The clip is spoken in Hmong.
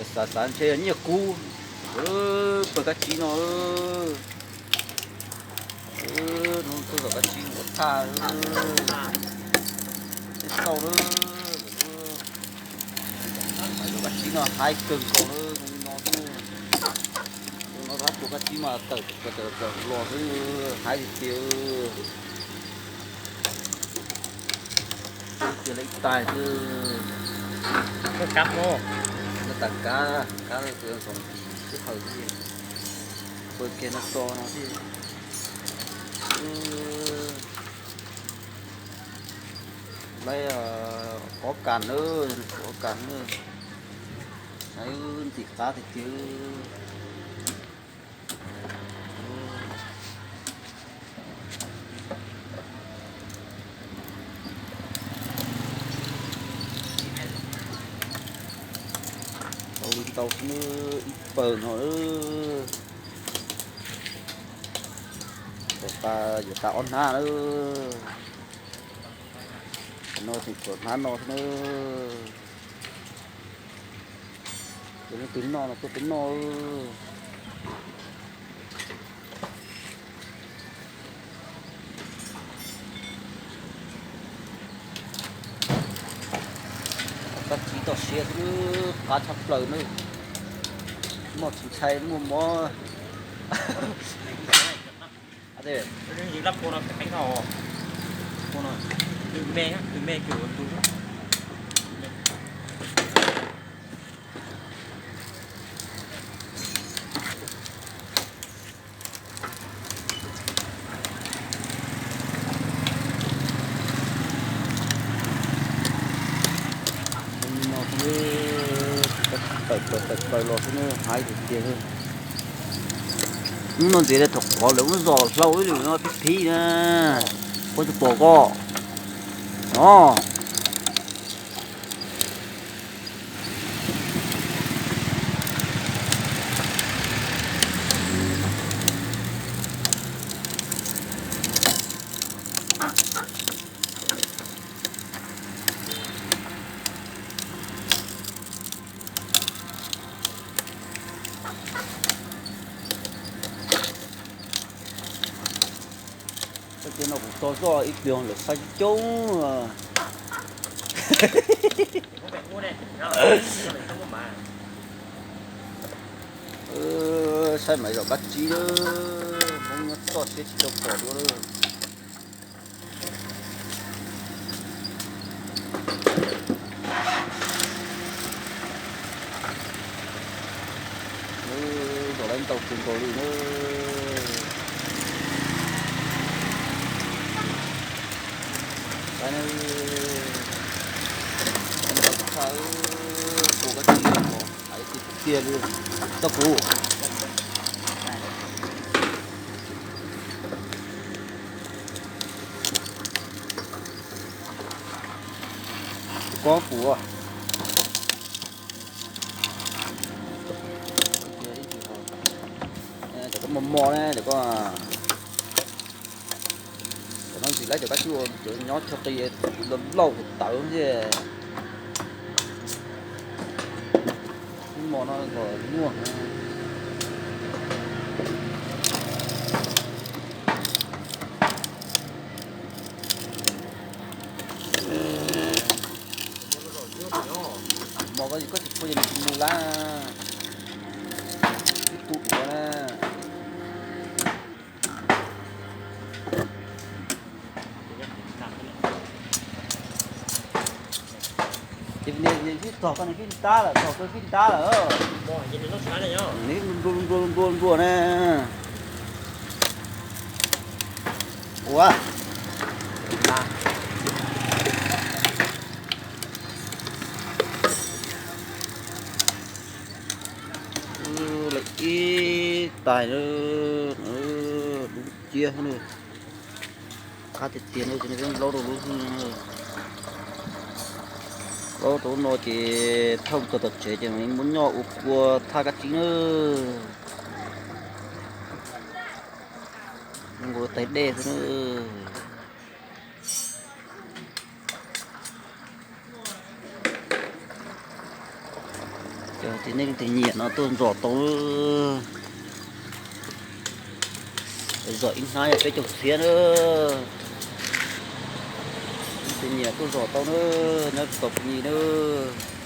Xav xav ntshe yog nyiaj kub. Pawg kab tsib no, hnub tuaj zaum kab tsib ua thaj, tej xauj lawm. Zaum kab tsib no haib kawg nkaus lawm no. No rab tua kab tsib mas tawm tawm los xwb, haib tiag tiag. Tiag li ib tais xwb. Tas kab, kab txog ntsis sij hawm xwb, pawg kiag no tso no thiab. Laib ob kas na, ob kas na, saib ntxim qab tiag tiag. Tau li ntau xwb, ib pawg no, yuav tas ob hnab lawm. Tam no tseem tshuav hnab no xwb na. Tus leej twg noj no tuaj peb noj. Kab tsib toj siab xwb, qab tshaj plaws na. Muaj tsis ntshai muaj mob. Tawm plaws tawm plaws los xwb na, haib tiag tiag. Hnub no ntxiv thaum qhov lawv muab zos hlau ib lwm no phib phib na, puab tsis pom koj no. Tag kis no kuv tso zoj ib pliag lawm saib coob coob. Saib mas zaum kab tsib, Hmoob nyob toj siab tsis tau pom dua lawm. Zaum lawv ntau kawg nkaus li na. Saib na, ntau tshaj, tua kab tsib los hais tiag tiag li. Txog kuv Kob kuv, cov koj mos mos ne, cov koj, cov no ntxim lawv cov kab tsib uas cov nyob chaw qis loj loj kuv tawv xwb. Ib hmo no kom nyuaj. Hmo koj tsis pub ces nws tsis mus lawm. Ib tug duav na. Ces nws twb txog koj nws twb ntab lawm, txog koj twb ntab lawm. Nws nplua nplua nplua nplua na. Ua lawm ib tais, dub ciab xwb na. Qab tiag tiag no ces nws laub rau lub xwb. Laub rau no ces thauj txog tom tsev ces muab nyob ua kua thaj kab tsib na. Ua tais dej xwb na. Ces nej leej twg nyiam no tuaj zom tau, zom ib hnab yog peb caug txhiab nawb. Leej twg nyiam tuaj zom tau nawb, nyob rau tom Phu Nyi nawb.